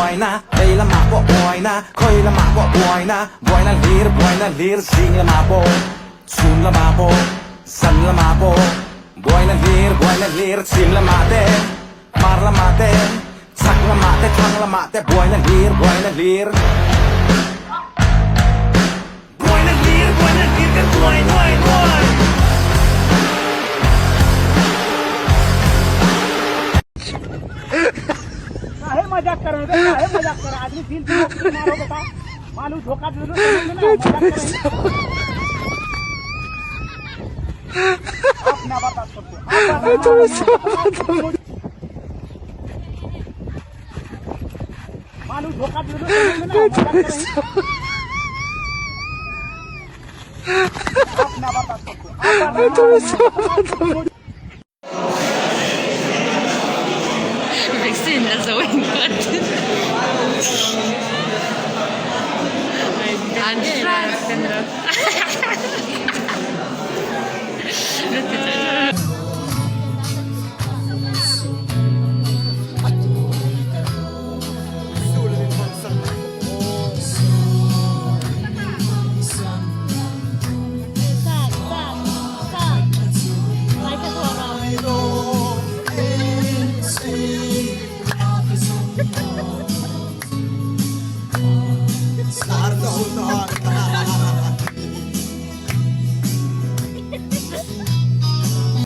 Buaina, vei lamah pawh buaina, khawi lamah pawh buaina, buaina hlir, buaina hlir, zing lamah pawh, chhun lamah pawh, zan lamah pawh, buaina hlir, buaina hlir, chhim lamah te, hmar lamah te, chhak lamah te, thlang lamah te, buaina hlir, buaina hlir. Buaina hlir, buaina hlir kan nuai nuai nuai. काहे मजाक कर रहे काहे मजाक कर रहे आदमी दिल दिमाग बीमार हो बेटा मालूम धोखा दे दो समझ में ना मजाक कर रहे आप ना बता सकते मालूम धोखा दे दो समझ में ना मजाक कर रहे आप ना बता सकते आप Vaccine la zo in kawt. An hrat.